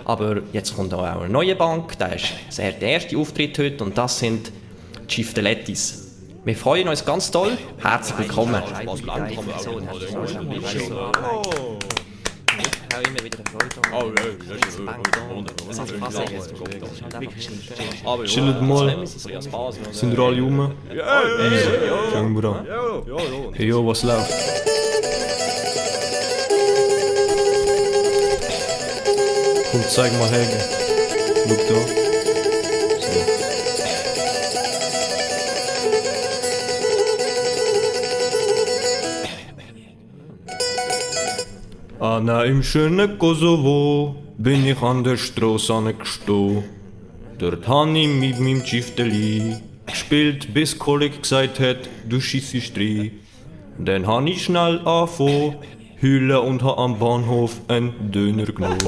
Aber jetzt kommt auch eine neue Bank, das ist der erste Auftritt heute und das sind die Schiftelettis. Wir freuen uns ganz toll. Herzlich willkommen. Chillt mal. Sind wir alle rum? Fangen wir an. Hey, yo, was läuft? Komm, zeig mal her. Schau da. So. Anna im schönen Kosovo bin ich an der Strasse angestanden. Dort han ich mit meinem Tschifteli gespielt, bis Kolleg gesagt hat, du schiessest rein. Dann han ich schnell angefangen, heulen und ha am Bahnhof einen Döner genommen.